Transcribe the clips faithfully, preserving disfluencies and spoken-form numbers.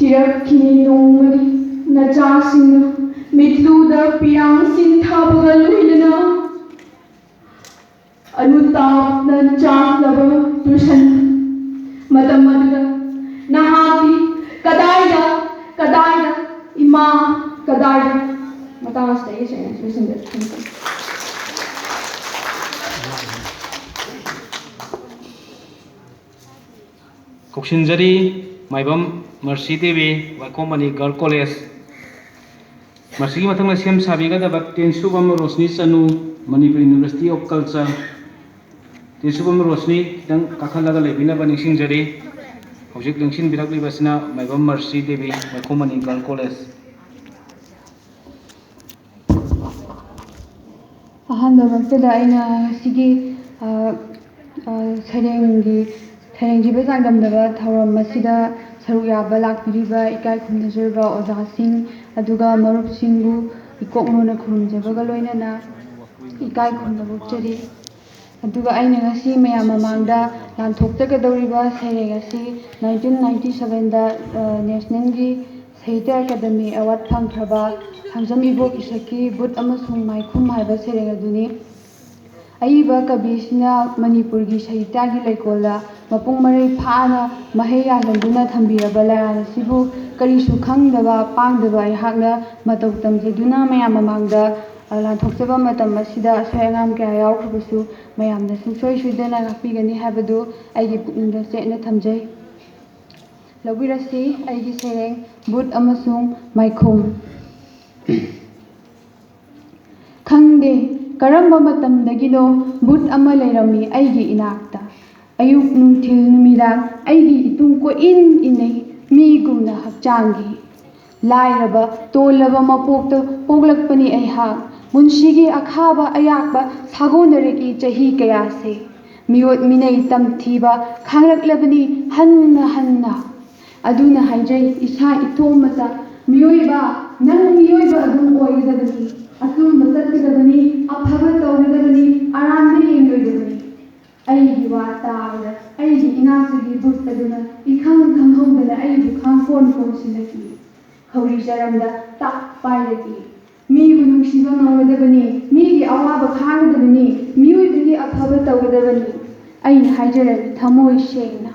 ꯁꯤꯔꯛꯈꯤꯅꯤ ꯅꯣꯡꯃꯗꯤ ꯅꯆꯥꯁꯤꯡꯅ ꯃꯤꯠꯂꯨꯗ ꯄꯤꯔꯥꯡꯁꯤꯡ ꯊꯥꯕꯒ ꯂꯣꯏꯅꯅ꯫ ꯑꯅꯨꯇꯥꯞꯅ ꯆꯥꯛꯂꯕ ꯇꯨꯏꯁꯟ ꯃꯇꯝ ꯑꯗꯨꯗ ꯅꯍꯥꯛꯇꯤ ꯀꯗꯥꯏꯗ, ꯀꯗꯥꯏꯗ, ꯏꯃꯥ ꯀꯗꯥꯏꯗ? ꯃꯇꯥꯡ ꯑꯁꯤꯗ ꯑꯩꯒꯤ ꯁꯦꯟꯁ ꯂꯣꯏꯁꯤꯟꯖꯔꯦ꯫ ꯊꯦꯡꯀ꯭ꯌꯨ꯫ ꯀꯧꯁꯤꯟꯖꯔꯤ ꯃꯥꯏꯕꯝ ꯃꯔꯁꯤ ꯗꯦꯕꯤ, ꯋꯥꯏꯈꯣꯝ ꯃꯅꯤ ꯒꯔꯜ ꯀꯣꯂꯦꯖ꯫ ꯃꯁꯤꯒꯤ ꯃꯊꯪꯗ ꯁꯦꯝ ꯁꯥꯕꯤꯒꯗꯕ Tensubam Roshni Chanu, Manipur university of culture. Tensubam Roshni ꯈꯤꯇꯪ ꯀꯥꯈꯠꯂꯒ ꯂꯩꯕꯤꯅꯕ ꯅꯤꯡꯁꯤꯡꯖꯔꯤ꯫ ꯍꯧꯖꯤꯛ ꯂꯦꯡꯁꯤꯟꯕꯤꯔꯛꯂꯤꯕꯁꯤꯅ ꯃꯥꯏꯕꯝ ꯃꯔꯁꯤ ꯗꯦꯕꯤ, ꯋꯥꯏꯈꯣꯝ ꯃꯅꯤ ꯒꯔꯜ ꯀꯣꯂꯦꯖ꯫ ꯑꯍꯥꯟꯕꯃꯛꯇꯗ ꯑꯩꯅ ꯉꯁꯤꯒꯤ, ꯑ, ꯑ, ꯁꯩꯔꯦꯡꯒꯤ, ꯁꯩꯔꯦꯡ ꯊꯤꯕ ꯆꯥꯡꯗꯝꯅꯕ ꯊꯧꯔꯝ ꯑꯁꯤꯗ ꯁꯔꯨꯛ ꯌꯥꯕ ꯂꯥꯛꯄꯤꯔꯤꯕ ꯏꯀꯥꯏ ꯈꯨꯝꯅꯖꯔꯕ ꯑꯣꯖꯥꯁꯤꯡ ꯑꯗꯨꯒ ꯃꯔꯨꯞꯁꯤꯡꯕꯨ ꯏꯀꯣꯛ ꯅꯣꯟꯅ ꯈꯨꯔꯨꯝꯖꯕꯒ ꯂꯣꯏꯅꯅ ꯏꯀꯥꯏ ꯈꯨꯝꯅꯕ ꯎꯠꯆꯔꯤ꯫ ꯑꯗꯨꯒ ꯑꯩꯅ ꯉꯁꯤ ꯃꯌꯥꯝ ꯃꯃꯥꯡꯗ ꯂꯥꯟꯊꯣꯛꯆꯒꯗꯧꯔꯤꯕ ꯁꯩꯔꯦꯡ ꯑꯁꯤ nineteen ninety sevenꯗ, ꯑ, ꯅꯦꯁꯅꯦꯜꯒꯤ ꯁꯥꯍꯤꯇ꯭ꯌ ꯑꯦꯀꯥꯗꯃꯤ ꯑꯦꯋꯥꯔꯗ ꯐꯪꯈ꯭ꯔꯕ ꯈꯥꯡꯖꯝ ꯏꯕꯣꯛ ꯏꯁꯛꯀꯤ ꯕꯨꯠ ꯑꯃꯁꯨꯡ ꯃꯥꯏꯈꯨꯝ ꯍꯥꯏꯕ ꯁꯩꯔꯦꯡ ꯑꯗꯨꯅꯤ꯫ ꯑꯏꯕ ꯀꯕꯤꯁꯤꯅ ꯃꯅꯤꯄꯨꯔꯒꯤ ꯁꯥꯍꯤꯇ꯭ꯌꯒꯤ ꯂꯩꯀꯣꯜꯗ ꯃꯄꯨꯡ ꯃꯔꯩ ꯐꯥꯅ ꯃꯍꯩ ꯌꯥꯜꯍꯟꯗꯨꯅ ꯊꯝꯕꯤꯔꯕ ꯂꯥꯏꯔꯥꯟ ꯑꯁꯤꯕꯨ ꯀꯔꯤꯁꯨ ꯈꯪꯗꯕ ꯄꯥꯡꯗꯕ ꯑꯩꯍꯥꯛꯅ ꯃꯇꯧ ꯇꯝꯖꯗꯨꯅ ꯃꯌꯥꯝ ꯃꯃꯥꯡꯗ, ꯑ, ꯂꯥꯟꯊꯣꯛꯆꯕ ꯃꯇꯝ ꯑꯁꯤꯗ ꯑꯁꯣꯏ ꯑꯉꯥꯝ ꯀꯌꯥ ꯌꯥꯎꯈ꯭ꯔꯕꯁꯨ ꯃꯌꯥꯝꯅ ꯁꯨꯡꯁꯣꯏ ꯁꯣꯏꯗꯅ ꯉꯥꯛꯄꯤꯒꯅꯤ ꯍꯥꯏꯕꯗꯨ ꯑꯩꯒꯤ ꯄꯨꯛꯅꯤꯡꯗ ꯆꯦꯠꯅ ꯊꯝꯖꯩ꯫ ꯂꯧꯕꯤꯔꯁꯤ ꯑꯩꯒꯤ ꯁꯩꯔꯦꯡ ꯕꯨꯠ ꯑꯃꯁꯨꯡ ꯃꯥꯏꯈꯨꯝ꯫ ꯈꯪꯗꯦ ꯀꯔꯝꯕ ꯃꯇꯝꯗꯒꯤꯅꯣ ꯕꯨꯠ ꯑꯃ ꯂꯩꯔꯝꯃꯤ ꯑꯩꯒꯤ ꯏꯅꯥꯛꯇ꯫ ꯑꯌꯨꯛ ꯅꯨꯡꯊꯤꯜ ꯅꯨꯃꯤꯗꯥꯡ ꯑꯩꯒꯤ ꯏꯇꯨꯡ ꯀꯣꯏꯏꯟ ꯏꯟꯅꯩ ꯃꯤꯒꯨꯝꯅ ꯍꯛꯆꯥꯡꯒꯤ꯫ ꯂꯥꯏꯔꯕ ꯇꯣꯜꯂꯕ ꯃꯄꯣꯛꯇ ꯄꯣꯛꯂꯛꯄꯅꯤ ꯑꯩꯍꯥꯛ꯫ ꯄꯨꯟꯁꯤꯒꯤ ꯑꯈꯥꯕ ꯑꯌꯥꯛꯄ ꯁꯥꯒꯣꯟꯅꯔꯛꯏ ꯆꯍꯤ ꯀꯌꯥꯁꯦ꯫ ꯃꯤꯑꯣꯠ ꯃꯤꯅꯩ ꯇꯝꯊꯤꯕ ꯈꯥꯡꯂꯛꯂꯕꯅꯤ ꯍꯟꯅ ꯍꯟꯅ꯫ ꯑꯗꯨꯅ ꯍꯥꯏꯖꯩ ꯏꯁꯥ ꯏꯇꯣꯝꯇ, ꯃꯤꯑꯣꯏꯕ, ꯅꯪ ꯃꯤꯑꯣꯏꯕ ꯑꯗꯨꯝ ꯑꯣꯏꯒꯗꯕꯅꯤ꯫ ꯑꯆꯨꯝꯕ ꯆꯠꯀꯗꯕꯅꯤ, ꯑꯐꯕ ꯇꯧꯒꯗꯕꯅꯤ, ꯑꯔꯥꯟꯕ ꯌꯦꯡꯂꯣꯏꯗꯕꯅꯤ꯫ ꯑꯩꯒꯤ ꯋꯥ ꯇꯥꯕꯗ ꯑꯩꯒꯤ ꯏꯅꯥꯛꯇꯒꯤ ꯕꯨꯠ ꯑꯗꯨꯅ ꯏꯈꯪ ꯈꯪꯍꯧꯗꯅ ꯑꯩꯕꯨ ꯈꯥꯡ ꯀꯣꯟ ꯀꯣꯟ ꯂꯣꯏꯁꯤꯜꯂꯛꯏ꯫ ꯈꯧꯔꯤ ꯆꯔꯝꯗ ꯇꯥꯛ ꯄꯥꯏꯔꯛꯏ꯫ ꯃꯤꯕꯨ ꯅꯨꯡꯁꯤꯕ ꯉꯝꯒꯗꯕꯅꯤ, ꯃꯤꯒꯤ ꯑꯋꯥꯕ ꯈꯥꯡꯒꯗꯕꯅꯤ, ꯃꯤꯑꯣꯏꯕꯒꯤ ꯑꯐꯕ ꯇꯧꯒꯗꯕꯅꯤ꯫ ꯑꯩꯅ ꯍꯥꯏꯖꯔꯝꯃꯤ ꯊꯃꯣꯏ ꯁꯦꯡꯅ꯫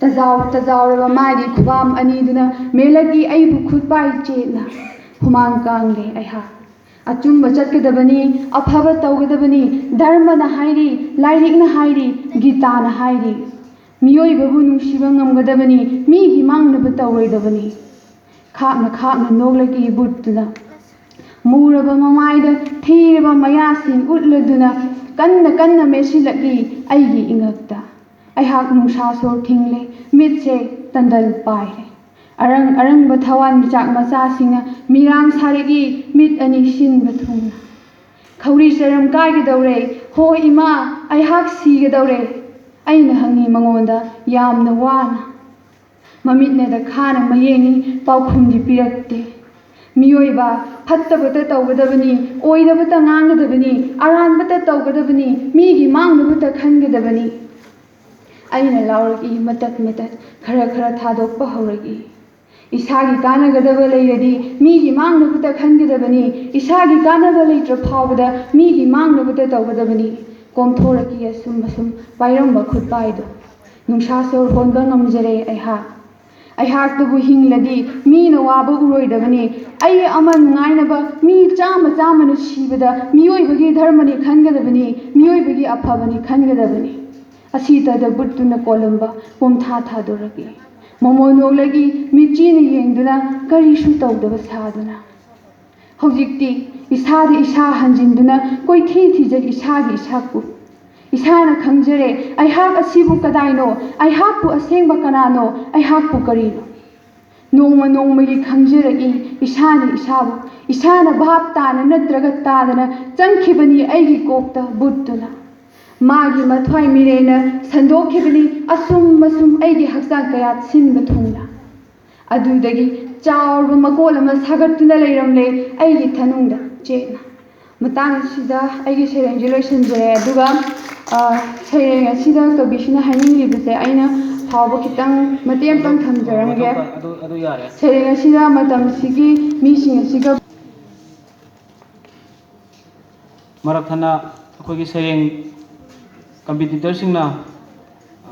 ꯇꯖꯥꯎ ꯇꯖꯥꯎꯔꯕ ꯃꯥꯒꯤ ꯈꯨꯕꯥꯝ ꯑꯅꯤꯗꯨꯅ ꯃꯦꯜꯂꯛꯏ ꯑꯩꯕꯨ ꯈꯨꯠꯄꯥꯏ ꯆꯦꯠꯅ꯫ ꯍꯨꯃꯥꯡ ꯀꯥꯡꯂꯦ ꯑꯩꯍꯥꯛ꯫ ꯑꯆꯨꯝꯕ ꯆꯠꯀꯗꯕꯅꯤ, ꯑꯐꯕ ꯇꯧꯒꯗꯕꯅꯤ, ꯙꯔꯃꯅ ꯍꯥꯏꯔꯤ, ꯂꯥꯏꯔꯤꯛꯅ ꯍꯥꯏꯔꯤ, ꯒꯤꯇꯥꯅ ꯍꯥꯏꯔꯤ꯫ ꯃꯤꯑꯣꯏꯕꯕꯨ ꯅꯨꯡꯁꯤꯕ ꯉꯝꯒꯗꯕꯅꯤ, ꯃꯤꯒꯤ ꯃꯥꯡꯅꯕ ꯇꯧꯔꯣꯏꯗꯕꯅꯤ꯫ ꯈꯥꯛꯅ ꯈꯥꯛꯅ ꯅꯣꯛꯂꯛꯏ ꯕꯨꯠꯇꯨꯅ꯫ ꯃꯨꯔꯕ ꯃꯃꯥꯏꯗ ꯊꯤꯔꯕ ꯃꯌꯥꯁꯤꯡ ꯎꯠꯂꯗꯨꯅ ꯀꯟꯅ ꯀꯟꯅ ꯃꯦꯠꯁꯤꯜꯂꯛꯏ ꯑꯩꯒꯤ ꯏꯉꯛꯇ꯫ ꯑꯩꯍꯥꯛ ꯅꯨꯡꯁꯥ ꯁꯣꯔ ꯊꯤꯡꯂꯦ, ꯃꯤꯠꯁꯦ ꯇꯟꯗꯜ ꯄꯥꯏꯔꯦ꯫ ꯑꯔꯪ ꯑꯔꯪꯕ ꯊꯋꯥꯟꯃꯤꯆꯥꯛ ꯃꯆꯥꯁꯤꯡꯅ ꯃꯤꯔꯥꯡ ꯁꯥꯔꯛꯏ ꯃꯤꯠ ꯑꯅꯤ ꯁꯤꯟꯕ ꯊꯨꯡꯅ꯫ "ꯈꯧꯔꯤ ꯆꯔꯝ ꯀꯥꯏꯒꯗꯧꯔꯦ, ꯍꯣ ꯏꯃꯥ, ꯑꯩꯍꯥꯛ ꯁꯤꯒꯗꯧꯔꯦ?" ꯑꯩꯅ ꯍꯪꯉꯤ ꯃꯉꯣꯟꯗ ꯌꯥꯝꯅ ꯋꯥꯅ꯫ ꯃꯃꯤꯠꯅꯗ ꯈꯥꯅ ꯃꯌꯦꯡꯏ, ꯄꯥꯎꯈꯨꯝꯗꯤ ꯄꯤꯔꯛꯇꯦ꯫ "ꯃꯤꯑꯣꯏꯕ, ꯐꯠꯇꯕꯇ ꯇꯧꯒꯗꯕꯅꯤ, ꯑꯣꯏꯗꯕꯇ ꯉꯥꯡꯒꯗꯕꯅꯤ, ꯑꯔꯥꯟꯕꯇ ꯇꯧꯒꯗꯕꯅꯤ, ꯃꯤꯒꯤ ꯃꯥꯡꯅꯕꯇ ꯈꯟꯒꯗꯕꯅꯤ꯫" ꯑꯩꯅ ꯂꯥꯎꯔꯛꯏ ꯃꯇꯠ ꯃꯇꯠ, ꯈꯔ ꯈꯔ ꯊꯥꯗꯣꯛꯄ ꯍꯧꯔꯛꯏ꯫ "ꯏꯁꯥꯒꯤ ꯀꯥꯟꯅꯒꯗꯕ ꯂꯩꯔꯗꯤ ꯃꯤꯒꯤ ꯃꯥꯡꯅꯕꯇ ꯈꯟꯒꯗꯕꯅꯤ, ꯏꯁꯥꯒꯤ ꯀꯥꯟꯅꯕ ꯂꯩꯇ꯭ꯔ ꯐꯥꯎꯕꯗ ꯃꯤꯒꯤ ꯃꯥꯡꯅꯕꯇ ꯇꯧꯒꯗꯕꯅꯤ꯫" ꯀꯣꯝꯊꯣꯔꯛꯏ ꯑꯁꯨꯝ ꯑꯁꯨꯝ ꯄꯥꯏꯔꯝꯕ ꯈꯨꯠꯄꯥꯏꯗꯣ꯫ ꯅꯨꯡꯁꯥ ꯁꯣꯔ ꯍꯣꯟꯕ ꯉꯝꯖꯔꯦ ꯑꯩꯍꯥꯛ꯫ ꯑꯩꯍꯥꯛꯇꯕꯨ ꯍꯤꯡꯂꯗꯤ ꯃꯤꯅ ꯋꯥꯕ ꯎꯔꯣꯏꯗꯕꯅꯤ꯫ ꯑꯩ ꯑꯃ ꯅꯨꯡꯉꯥꯏꯅꯕ ꯃꯤ ꯆꯥꯝꯃ ꯆꯥꯝꯃꯅ ꯁꯤꯕꯗ ꯃꯤꯑꯣꯏꯕꯒꯤ ꯙꯔꯃꯅꯤ ꯈꯟꯒꯗꯕꯅꯤ, ꯃꯤꯑꯣꯏꯕꯒꯤ ꯑꯐꯕꯅꯤ ꯈꯟꯒꯗꯕꯅꯤ꯫ ꯑꯁꯤꯇꯗ ꯕꯨꯠꯇꯨꯅ ꯀꯣꯜꯂꯝꯕ ꯄꯣꯝꯊꯥ ꯊꯥꯗꯣꯔꯛꯏ꯫ ꯃꯣꯃꯣꯟ ꯅꯣꯛꯂꯛꯏ ꯃꯤꯠꯆꯤꯅ ꯌꯦꯡꯗꯨꯅ ꯀꯔꯤꯁꯨ ꯇꯧꯗꯕ ꯁꯥꯗꯨꯅ꯫ ꯍꯧꯖꯤꯛꯇꯤ ꯏꯁꯥꯗ ꯏꯁꯥ ꯍꯟꯖꯤꯟꯗꯨꯅ ꯀꯣꯏꯊꯤ ꯊꯤꯖꯩ ꯏꯁꯥꯒꯤ ꯏꯁꯥꯕꯨ꯫ ꯏꯁꯥꯅ ꯈꯪꯖꯔꯦ ꯑꯩꯍꯥꯛ ꯑꯁꯤꯕꯨ ꯀꯗꯥꯏꯅꯣ, ꯑꯩꯍꯥꯛꯄꯨ ꯑꯁꯦꯡꯕ ꯀꯅꯥꯅꯣ, ꯑꯩꯍꯥꯛꯄꯨ ꯀꯔꯤꯅꯣ? ꯅꯣꯡꯃ ꯅꯣꯡꯃꯒꯤ ꯈꯪꯖꯔꯛꯏ ꯏꯁꯥꯅ ꯏꯁꯥꯕꯨ꯫ ꯏꯁꯥꯅ ꯚꯥꯞ ꯇꯥꯅ ꯅꯠꯇ꯭ꯔꯒ ꯇꯥꯗꯅ ꯆꯪꯈꯤꯕꯅꯤ ꯑꯩꯒꯤ ꯀꯣꯛꯇ ꯕꯨꯠꯇꯨꯅ꯫ ꯃꯥꯒꯤ ꯃꯊ꯭ꯋꯥꯏ ꯃꯤꯔꯩꯅ ꯁꯟꯗꯣꯛꯈꯤꯕꯅꯤ ꯑꯁꯨꯝ ꯑꯁꯨꯝ ꯑꯩꯒꯤ ꯍꯛꯆꯥꯡ ꯀꯌꯥꯠ ꯁꯤꯟꯕ ꯊꯨꯡꯅ꯫ ꯑꯗꯨꯗꯒꯤ ꯆꯥꯎꯔꯕ ꯃꯀꯣꯜ ꯑꯃ ꯁꯥꯒꯠꯇꯨꯅ ꯂꯩꯔꯝꯂꯦ ꯑꯩꯒꯤ ꯊꯅꯨꯡꯗ ꯆꯦꯠꯅ꯫ ꯃꯇꯥꯡ ꯑꯁꯤꯗ ꯑꯩꯒꯤ ꯁꯩꯔꯦꯡꯁꯦ ꯂꯣꯏꯁꯤꯟꯖꯔꯦ꯫ ꯑꯗꯨꯒ, ꯑ, ꯁꯩꯔꯦꯡ ꯑꯁꯤꯗ ꯀꯕꯤꯁꯤꯅ ꯍꯥꯏꯅꯤꯡꯂꯤꯕꯁꯦ ꯑꯩꯅ ꯐꯥꯎꯕ ꯈꯤꯇꯪ ꯃꯇꯦꯛ ꯑꯃꯇꯪ ꯊꯝꯖꯔꯝꯒꯦ꯫ ꯑꯗꯨ ꯑꯗꯨ ꯌꯥꯔꯦ꯫ ꯁꯩꯔꯦꯡ ꯑꯁꯤꯅ ꯃꯇꯝꯁꯤꯒꯤ ꯃꯤꯁꯤꯡ ꯑꯁꯤꯒ ꯃꯔꯛ ꯊꯠꯅ ꯑꯩꯈꯣꯏꯒꯤ ꯁꯩꯔꯦꯡ ꯀꯝꯄꯤꯇꯤꯇꯔꯁꯤꯡꯅ, ꯑ,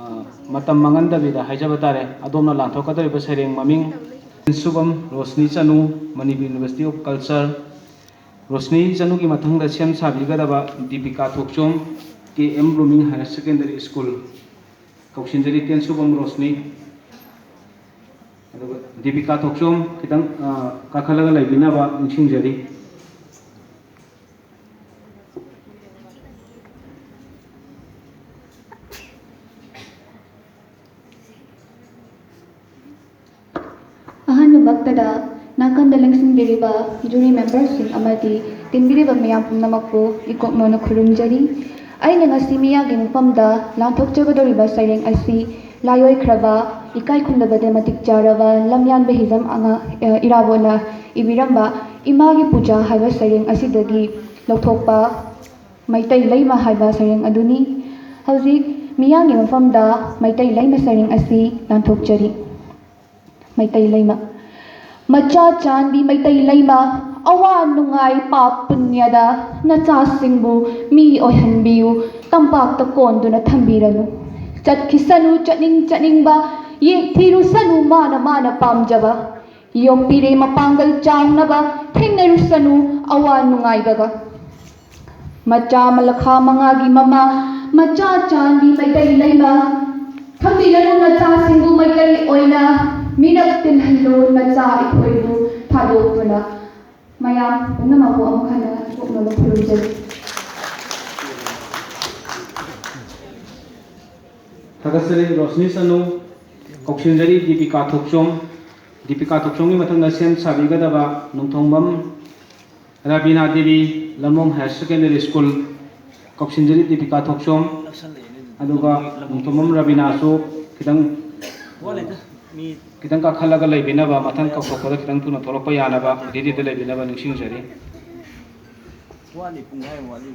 ꯃꯇꯝ ꯃꯥꯡꯍꯟꯗꯕꯤꯗ ꯍꯥꯏꯖꯕ ꯇꯥꯔꯦ, ꯑꯗꯣꯝꯅ ꯂꯥꯟꯊꯣꯛꯀꯗꯧꯔꯤꯕ ꯁꯩꯔꯦꯡ ꯃꯃꯤꯡ ꯁꯨꯕꯝ ꯔꯣꯁꯅꯤ ꯆꯅꯨ, Manipur University of Culture꯫ Roshni ꯆꯅꯨꯒꯤ ꯃꯊꯪꯗ ꯁꯦꯝ ꯁꯥꯕꯤꯒꯗꯕ ꯗꯤꯄꯤꯀꯥ ꯊꯣꯛꯆꯣꯝ, K M Blooming Higher Secondary School꯫ ꯀꯧꯁꯤꯟꯖꯔꯤ ꯇꯦꯟꯁꯨꯕꯝ Roshni. ꯑꯗꯨꯒ ꯗꯤꯄꯤꯀꯥ ꯊꯣꯛꯆꯣꯝ ꯈꯤꯇꯪ, ꯑ, ꯀꯥꯈꯠꯂꯒ ꯂꯩꯕꯤꯅꯕ ꯅꯤꯡꯁꯤꯡꯖꯔꯤ꯫ ꯑꯍꯥꯟꯕꯃꯛꯇꯗ ꯅꯥꯀꯟꯗ ꯂꯦꯡꯁꯤꯟꯕꯤꯔꯤꯕ ꯖꯨꯔꯤ ꯃꯦꯝꯕꯔꯁꯤꯡ ꯑꯃꯗꯤ ꯇꯤꯟꯕꯤꯔꯤꯕ ꯃꯤꯌꯥꯝ ꯄꯨꯝꯅꯃꯛꯄꯨ ꯏꯀꯣꯛꯅꯣꯅ ꯈꯨꯔꯨꯝꯖꯔꯤ꯫ ꯑꯩꯅ ꯉꯁꯤ ꯃꯤꯌꯥꯝꯒꯤ ꯃꯐꯝꯗ ꯂꯥꯟꯊꯣꯛꯆꯒꯗꯧꯔꯤꯕ ꯁꯩꯔꯦꯡ ꯑꯁꯤ ꯂꯥꯏꯑꯣꯏꯈ꯭ꯔꯕ, ꯏꯀꯥꯏ ꯈꯨꯝꯅꯕꯗ ꯃꯇꯤꯛ ꯆꯥꯔꯕ ꯂꯝꯌꯥꯟꯕ ꯍꯤꯖꯝ ꯑꯉꯥ-, ꯑ, ꯏꯔꯥꯕꯣꯠꯅ ꯏꯕꯤꯔꯝꯕ ꯏꯃꯥꯒꯤ ꯄꯨꯖꯥ ꯍꯥꯏꯕ ꯁꯩꯔꯦꯡ ꯑꯁꯤꯗꯒꯤ ꯂꯧꯊꯣꯛꯄ ꯃꯩꯇꯩ ꯂꯩꯃ ꯍꯥꯏꯕ ꯁꯩꯔꯦꯡ ꯑꯗꯨꯅꯤ꯫ ꯍꯧꯖꯤꯛ ꯃꯤꯌꯥꯝꯒꯤ ꯃꯐꯝꯗ ꯃꯩꯇꯩ ꯂꯩꯃ ꯁꯩꯔꯦꯡ ꯑꯁꯤ ꯂꯥꯟꯊꯣꯛꯆꯔꯤ꯫ ꯃꯩꯇꯩ ꯂꯩꯃ꯫ ꯃꯆꯥ ꯆꯥꯟꯕꯤ ꯃꯩꯇꯩ ꯂꯩꯃ, ꯑꯋꯥ ꯅꯨꯡꯉꯥꯏ ꯄꯥꯞ ꯄꯨꯅ꯭ꯌꯗ ꯅꯆꯥꯁꯤꯡꯕꯨ ꯃꯤ ꯑꯣꯏꯍꯟꯕꯤꯌꯨ, ꯇꯝꯄꯥꯛꯇ ꯀꯣꯟꯗꯨꯅ ꯊꯝꯕꯤꯔꯅꯨ꯫ ꯆꯠꯈꯤꯁꯅꯨ ꯆꯠꯅꯤꯡ ꯆꯠꯅꯤꯡꯕ, ꯌꯦꯡꯊꯤꯔꯨꯁꯅꯨ ꯃꯥꯅ ꯃꯥꯅ ꯄꯥꯝꯖꯕ꯫ ꯌꯣꯛꯄꯤꯔꯦ ꯃꯄꯥꯡꯒꯜ ꯆꯥꯎꯅꯕ, ꯊꯦꯡꯅꯔꯨꯁꯅꯨ ꯑꯋꯥ ꯅꯨꯡꯉꯥꯏꯕꯒ꯫ ꯃꯆꯥ ꯃꯂꯈꯥ ꯃꯉꯥꯒꯤ ꯃꯃꯥ, ꯃꯆꯥ ꯆꯥꯟꯕꯤ ꯃꯩꯇꯩ ꯂꯩꯃ, ꯊꯝꯕꯤꯔꯅꯨ ꯅꯆꯥꯁꯤꯡꯕꯨ ꯃꯩꯇꯩ ꯑꯣꯏꯅ, ꯃꯤꯔꯛ ꯇꯤꯜꯍꯜꯂꯨ ꯅꯆꯥ ꯑꯩꯈꯣꯏꯕꯨ ꯊꯥꯗꯣꯛꯇꯨꯅ꯫ ꯃꯌꯥꯝ ꯄꯨꯝꯅꯃꯛꯄꯨ ꯑꯃꯨꯛ ꯍꯟꯅ ꯏꯀꯣꯛꯅꯣꯅ ꯈꯨꯔꯨꯝꯖꯔꯤ꯫ ꯊꯥꯒꯠꯆꯔꯤ ꯔꯣꯁꯅꯤ ꯆꯅꯨ꯫ ꯀꯧꯁꯤꯟꯖꯔꯤ ꯗꯤꯄꯤꯀꯥ ꯊꯣꯛꯆꯣꯝ꯫ ꯗꯤꯄꯤꯀꯥ ꯊꯣꯛꯆꯣꯝꯒꯤ ꯃꯊꯪꯗ ꯁꯦꯝ ꯁꯥꯕꯤꯒꯗꯕ ꯅꯣꯡꯊꯣꯡꯕꯝ ꯔꯥꯕꯤꯅꯥ ꯗꯦꯕꯤ, ꯂꯝꯂꯣꯡ Higher Secondary School꯫ ꯀꯧꯁꯤꯟꯖꯔꯤ ꯗꯤꯄꯤꯀꯥ ꯊꯣꯛꯆꯣꯝ꯫ ꯑꯗꯨꯒ ꯅꯣꯡꯊꯣꯡꯕꯝ ꯔꯥꯕꯤꯅꯥꯁꯨ ꯈꯤꯇꯪ, ꯈꯤꯇꯪ ꯀꯥꯈꯠꯂꯒ ꯂꯩꯕꯤꯅꯕ, ꯃꯊꯪ ꯀꯧꯊꯣꯛꯄꯗ ꯈꯤꯇꯪ ꯊꯨꯅ ꯊꯣꯛꯂꯛꯄ ꯌꯥꯅꯕ ready ꯗ ꯂꯩꯕꯤꯅꯕ ꯅꯤꯡꯁꯤꯡꯖꯔꯤ꯫ ꯋꯥꯠꯂꯤ, ꯄꯨꯡꯈꯥꯏ ꯑꯃ ꯋꯥꯠꯂꯤ꯫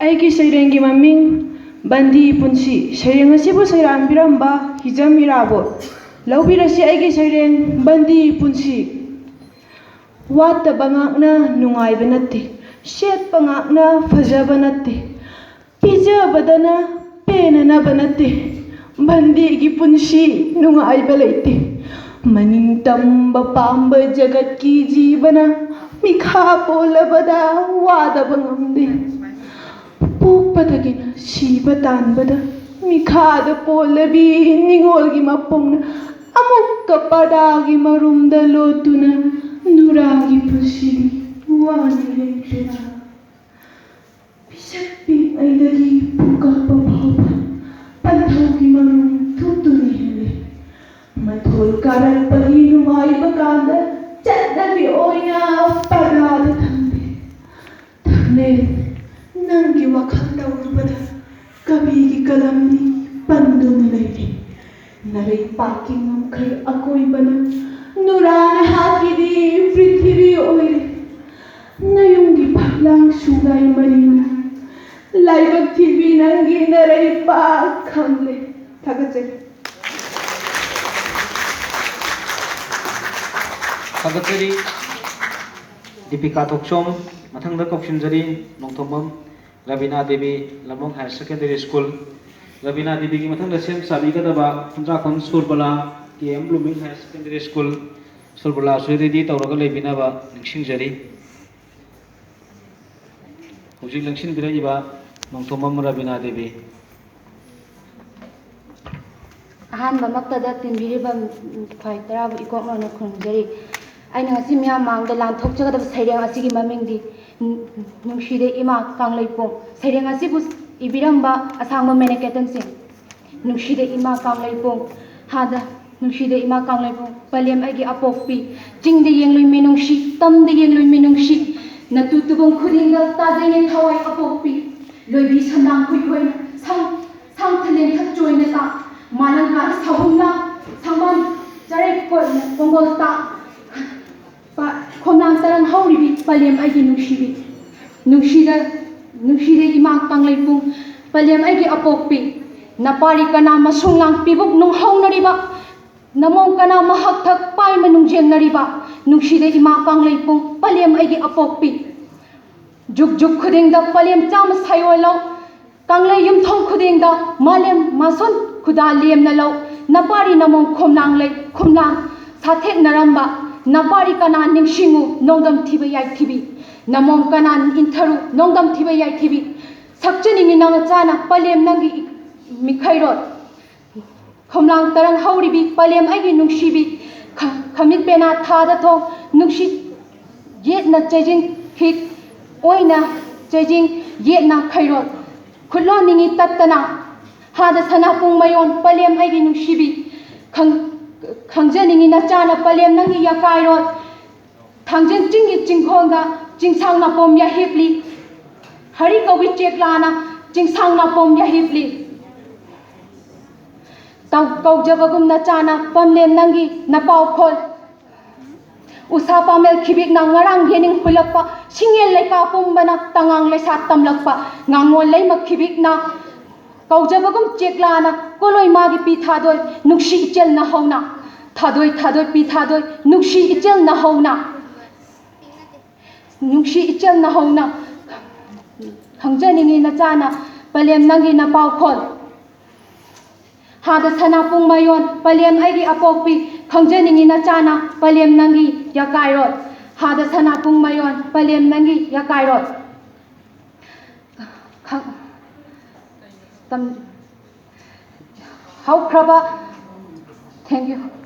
ꯑꯩꯒꯤ ꯁꯩꯔꯦꯡꯒꯤ ꯃꯃꯤꯡ ꯕꯟꯗꯤ ꯄꯨꯟꯁꯤ꯫ ꯁꯩꯔꯦꯡ ꯑꯁꯤꯕꯨ ꯁꯩꯔꯥꯟꯕꯤꯔꯝꯕ ꯍꯤꯖꯝ ꯏꯔꯥꯕꯣꯠ꯫ ꯂꯧꯕꯤꯔꯁꯤ ꯑꯩꯒꯤ ꯁꯩꯔꯦꯡ ꯕꯟꯗꯤ ꯄꯨꯟꯁꯤ꯫ ꯋꯥꯠꯇꯕ ꯉꯥꯛꯅ ꯅꯨꯡꯉꯥꯏꯕ ꯅꯠꯇꯦ, ꯁꯦꯠꯄ ꯉꯥꯛꯅ ꯐꯖꯕ ꯅꯠꯇꯦ, ꯄꯤꯖꯕꯗꯅ ꯄꯦꯟꯅꯅꯕ ꯅꯠꯇꯦ꯫ ꯕꯟꯗꯤꯒꯤ ꯄꯨꯟꯁꯤ ꯅꯨꯡꯉꯥꯏꯕ ꯂꯩꯇꯦ꯫ ꯃꯅꯤꯡ ꯇꯝꯕ ꯄꯥꯝꯕ ꯖꯒꯠꯀꯤ ꯖꯤꯕꯅ ꯃꯤꯈꯥ ꯄꯣꯜꯂꯕꯗ ꯋꯥꯗꯕ ꯉꯝꯗꯦ꯫ ꯄꯣꯛꯄꯗꯒꯤꯅ ꯁꯤꯕ ꯇꯥꯟꯕꯗ ꯃꯤꯈꯥꯗ ꯄꯣꯜꯂꯕꯤ ꯅꯤꯡꯉꯣꯜꯒꯤ ꯃꯄꯣꯛꯅ ꯑꯃꯨꯛꯀ ꯄꯔꯗꯥꯒꯤ ꯃꯔꯨꯝꯗ ꯂꯣꯠꯇꯨꯅ ꯅꯨꯔꯥꯒꯤ ꯄꯨꯟꯁꯤꯗꯤ ꯋꯥꯅ ꯂꯦꯟꯈ꯭ꯔꯦꯗ꯫ ꯄꯤꯁꯛ ꯄꯤꯛꯂꯤꯉꯩꯗꯒꯤ ꯄꯨꯡꯀꯛꯄ ꯐꯥꯎꯕ ꯄꯟꯊꯧꯒꯤ ꯃꯔꯨꯝ ꯊꯨꯞꯇꯨꯅ ꯍꯤꯡꯂꯤ꯫ ꯃꯊꯣꯜ ꯀꯥꯔꯛꯄꯒꯤ ꯅꯨꯡꯉꯥꯏꯕ ꯀꯥꯟꯗ ꯆꯠꯅꯕꯤ ꯑꯣꯏꯅ ꯄꯔꯗꯥꯗ ꯊꯝꯂꯦ꯫ ꯊꯝꯂꯦ, ꯅꯪꯒꯤ ꯋꯥꯈꯜ ꯇꯧꯔꯨꯕꯗ ꯀꯕꯤꯒꯤ ꯀꯂꯝꯗꯤ ꯄꯟꯗꯨꯅ ꯂꯩꯔꯤ꯫ ꯅꯔꯩꯄꯥꯛꯀꯤ ꯉꯝꯈꯩ ꯑꯀꯣꯏꯕꯅ ꯅꯨꯔꯥꯅ ꯍꯥꯠꯈꯤꯗꯤ ꯄ꯭ꯔꯤꯊꯤꯕꯤ ꯑꯣꯏꯔꯦ꯫ ꯅꯌꯨꯝꯒꯤ ꯐꯛꯂꯥꯡ ꯁꯨꯒꯥꯏ ꯃꯔꯤꯅ ꯂꯥꯏꯕꯛ ꯊꯤꯕꯤ ꯅꯪꯒꯤ ꯅꯔꯩꯄꯥꯛ ꯈꯝꯂꯦ꯫ ꯊꯥꯒꯠꯆꯔꯤ꯫ ꯊꯥꯒꯠꯆꯔꯤ ꯗꯤꯄꯤꯀꯥ ꯊꯣꯛꯆꯣꯝ꯫ ꯃꯊꯪꯗ ꯀꯧꯁꯤꯟꯖꯔꯤ Nongthombam Rabina Devi, Lamlong higher secondary school. Rabina ꯗꯦꯕꯤꯒꯤ ꯃꯊꯪꯗ ꯁꯦꯝ ꯁꯥꯕꯤꯒꯗꯕ ꯈꯨꯟꯗ꯭ꯔꯥꯛꯐꯝ Surbala, K M blooming higher secondary school. ꯁꯨꯔꯕꯂꯥꯁꯨ ꯔꯦꯗꯤ ꯇꯧꯔꯒ ꯂꯩꯕꯤꯅꯕ ꯅꯤꯡꯁꯤꯡꯖꯔꯤ꯫ ꯍꯧꯖꯤꯛ ꯂꯦꯡꯁꯤꯟꯕꯤꯔꯛꯏꯕ ꯅꯣꯡꯊꯣꯝꯕꯝ ꯔꯕꯤꯅꯥ ꯗꯦꯕꯤ꯫ ꯑꯍꯥꯟꯕꯃꯛꯇꯗ ꯇꯤꯟꯕꯤꯔꯤꯕ ꯈ꯭ꯋꯥꯏ ꯇꯔꯥꯕꯨ ꯏꯀꯣꯛ ꯅꯧꯅ ꯈꯨꯔꯨꯝꯖꯔꯤ꯫ ꯑꯩꯅ ꯉꯁꯤ ꯃꯤꯌꯥꯝ ꯃꯥꯡꯗ ꯂꯥꯟꯊꯣꯛꯆꯒꯗꯕ ꯁꯩꯔꯦꯡ ꯑꯁꯤꯒꯤ ꯃꯃꯤꯡꯗꯤ ꯅꯨꯡꯁꯤꯗ ꯏꯃꯥ ꯀꯪꯂꯩꯄꯣꯡ꯫ ꯁꯩꯔꯦꯡ ꯑꯁꯤꯕꯨ ꯏꯕꯤꯔꯝꯕ ꯑꯁꯥꯡꯕ ꯃꯦꯅꯦꯀꯦꯇꯟꯁꯤꯡ꯫ ꯅꯨꯡꯁꯤꯗ ꯏꯃꯥ ꯀꯪꯂꯩꯄꯣꯡ꯫ ꯍꯥꯗ ꯅꯨꯡꯁꯤꯗ ꯏꯃꯥ ꯀꯪꯂꯩꯄꯣꯡ꯫ ꯄꯂꯦꯝ ꯑꯩꯒꯤ ꯑꯄꯣꯛꯄꯤ꯫ ꯆꯤꯡꯗ ꯌꯦꯡꯂꯨꯏ ꯃꯤꯅꯨꯡꯁꯤ꯫ ꯇꯝꯗ ꯌꯦꯡꯂꯨꯏ ꯃꯤꯅꯨꯡꯁꯤ꯫ ꯅꯇꯨ ꯇꯨꯕꯝ ꯈꯨꯗꯤꯡꯗ ꯇꯥꯖꯩꯅꯦ ꯊꯋꯥꯏ ꯑꯄꯣꯛꯄꯤ꯫ ꯂꯣꯏꯕꯤ ꯁꯝꯂꯥꯡ ꯍꯨꯏ ꯍꯣꯏꯅ ꯁꯥꯡ ꯁꯥꯡꯊ ꯂꯦꯡꯊ ꯆꯣꯏꯅ ꯇꯥ꯫ ꯃꯥꯂꯪ ꯀꯥ ꯁꯍꯨꯝꯂꯥ ꯁꯪꯕꯥꯟ ꯆꯔꯩ ꯀꯣꯠꯅ ꯀꯣꯡꯒꯣꯜ ꯇꯥ꯫ ꯄ- ꯈꯣꯝꯂꯥꯡ ꯇꯔꯪ ꯍꯧꯔꯤꯕꯤ ꯄꯂꯦꯝ ꯑꯩꯒꯤ ꯅꯨꯡꯁꯤꯕꯤ꯫ ꯅꯨꯡꯁꯤꯗ ꯅꯨꯡꯁꯤꯔꯦ ꯏꯃꯥ ꯀꯪꯂꯩꯄꯨꯡ, ꯄꯂꯦꯝ ꯑꯩꯒꯤ ꯑꯄꯣꯛꯄꯤ, ꯅꯄꯥꯔꯤ ꯀꯅꯥ ꯃꯁꯨꯡ ꯂꯥꯡ ꯄꯤꯕꯨꯛ ꯅꯨꯡ ꯍꯧꯅꯔꯤꯕ, ꯅꯃꯣꯝ ꯀꯅꯥ ꯃꯍꯥꯛ ꯊꯛ ꯄꯥꯏꯃ ꯅꯨꯡꯖꯦꯡꯅꯔꯤꯕ, ꯅꯨꯡꯁꯤꯔꯦ ꯏꯃꯥ ꯀꯪꯂꯩꯄꯨꯡ, ꯄꯂꯦꯝ ꯑꯩꯒꯤ ꯑꯄꯣꯛꯄꯤ꯫ ꯖꯨꯛ ꯖꯨꯛ ꯈꯨꯗꯤꯡꯗ ꯄꯂꯦꯝ ꯆꯥꯝꯃ ꯁꯥꯏꯑꯣꯜꯂꯧ, ꯀꯪꯂꯩ ꯌꯨꯝꯊꯣꯡ ꯈꯨꯗꯤꯡꯗ ꯃꯥꯂꯦꯝ ꯃꯥꯁꯣꯟ ꯈꯨꯗꯥ ꯂꯦꯝꯅ ꯂꯧ, ꯅꯄꯥꯔꯤ ꯅꯃꯣꯝ ꯈꯣꯝꯂꯥꯡ ꯂꯩ ꯈꯣꯝꯂꯥꯡ ꯁꯥꯊꯦꯛꯅꯔꯝꯕ, ꯅꯄꯥꯔꯤ ꯀꯅꯥ ꯅꯤꯡꯁꯤꯡꯉꯨ ꯅꯣꯡꯗꯝ ꯊꯤꯕ ꯌꯥꯏꯊꯤꯕꯤ, ꯅꯃꯣꯝ ꯀꯅꯥ ꯏꯟꯊꯔꯨ ꯅꯣꯡꯗꯝ ꯊꯤꯕ ꯌꯥꯏꯊꯤꯕꯤ꯫ ꯁꯛꯆꯅꯤꯡꯉꯤ ꯅꯃꯆꯥꯅ ꯄꯂꯦꯝ ꯅꯪꯒꯤ ꯃꯤꯈꯩꯔꯣꯜ꯫ ꯈꯣꯝꯂꯥꯡ ꯇꯔꯪ ꯍꯧꯔꯤꯕꯤ ꯄꯂꯦꯝ ꯑꯩꯒꯤ ꯅꯨꯡꯁꯤꯕꯤ, ꯈ-, ꯈꯃꯤꯠ ꯄꯦꯅꯥ ꯊꯥꯗ ꯊꯣꯡ, ꯅꯨꯡꯁꯤꯠ ꯌꯦꯠꯅ ꯆꯩꯖꯤꯡ ꯍꯤꯛ, ꯑꯣꯏꯅ ꯆꯩꯖꯤꯡ ꯌꯦꯠꯅ ꯈꯩꯔꯣꯜ꯫ ꯈꯨꯠꯂꯣꯟ ꯅꯤꯡꯉꯤ ꯇꯠꯇꯅ, ꯍꯥꯗ ꯁꯅꯥꯄꯨꯡ ꯃꯌꯣꯟ ꯄꯂꯦꯝ ꯑꯩꯒꯤ ꯅꯨꯡꯁꯤꯕꯤ, ꯈꯪ-, ꯈꯪꯖꯅꯤꯡꯉꯤ ꯅꯆꯥꯅ ꯄꯂꯦꯝ ꯅꯪꯒꯤ ꯌꯥꯀꯥꯏꯔꯣꯜ꯫ ꯊꯥꯡꯖꯤꯡ ꯆꯤꯡꯒꯤ ꯆꯤꯡꯈꯣꯡꯗ ꯆꯤꯡꯁꯥꯡ ꯅꯥꯄꯣꯝ ꯌꯥꯍꯤꯞꯂꯤ, ꯍꯔꯤ ꯀꯧꯏ ꯆꯦꯛꯂꯥꯅ ꯆꯤꯡꯁꯥꯡ ꯅꯥꯄꯣꯝ ꯌꯥꯍꯤꯞꯂꯤ꯫ ꯇꯧ-, ꯀꯧꯖꯕꯒꯨꯝ ꯅꯆꯥꯅ ꯄꯂꯦꯝ ꯅꯪꯒꯤ ꯅꯄꯥꯎꯈꯣꯜ꯫ ꯎꯁꯥ ꯄꯥꯃꯦꯜ ꯈꯤꯕꯤꯛꯅ ꯉꯔꯥꯡ ꯌꯦꯅꯤꯡ ꯍꯨꯜꯂꯛꯄ, ꯁꯤꯡꯌꯦꯜ ꯂꯩꯀꯥ ꯄꯨꯝꯕꯅ ꯇꯉꯥꯡ ꯂꯩꯁꯥ ꯇꯝꯂꯛꯄ, ꯉꯥꯉꯣꯜ ꯂꯩꯃ ꯈꯤꯕꯤꯛꯅ ꯀꯧꯖꯕꯒꯨꯝ ꯆꯦꯛꯂꯥꯅ ꯀꯣꯂꯣꯏ ꯃꯥꯒꯤ ꯄꯤ ꯊꯥꯗꯣꯏ, ꯅꯨꯡꯁꯤ ꯏꯆꯦꯜ ꯅꯍꯧꯅ ꯊꯥꯗꯣꯏ ꯊꯥꯗꯣꯏ ꯄꯤ ꯊꯥꯗꯣꯏ, ꯅꯨꯡꯁꯤ ꯏꯆꯦꯜ ꯅꯍꯧꯅ, ꯅꯨꯡꯁꯤ ꯏꯆꯦꯜ ꯅꯍꯧꯅ ꯈꯪꯖꯅꯤꯡꯉꯤ ꯅꯆꯥꯅ ꯄꯂꯦꯝ ꯅꯪꯒꯤ ꯅꯄꯥꯎꯈꯣꯜ꯫ ꯍꯥꯗ ꯁꯅꯥꯄꯨꯡ ꯃꯌꯣꯟ ꯄꯂꯦꯝ ꯑꯩꯒꯤ ꯑꯄꯣꯛꯄꯤ, ꯈꯪꯖꯅꯤꯡꯉꯤ ꯅꯆꯥꯅ ꯄꯂꯦꯝ ꯅꯪꯒꯤ ꯌꯥꯀꯥꯏꯔꯣꯜ꯫ ꯍꯥꯗ ꯁꯅꯥꯄꯨꯡ ꯃꯌꯣꯟ ꯄꯂꯦꯝ ꯅꯪꯒꯤ ꯌꯥꯀꯥꯏꯔꯣꯜ꯫ ꯈꯪ-, ꯇꯝ-, ꯍꯧꯈ꯭ꯔꯕ, thank you꯫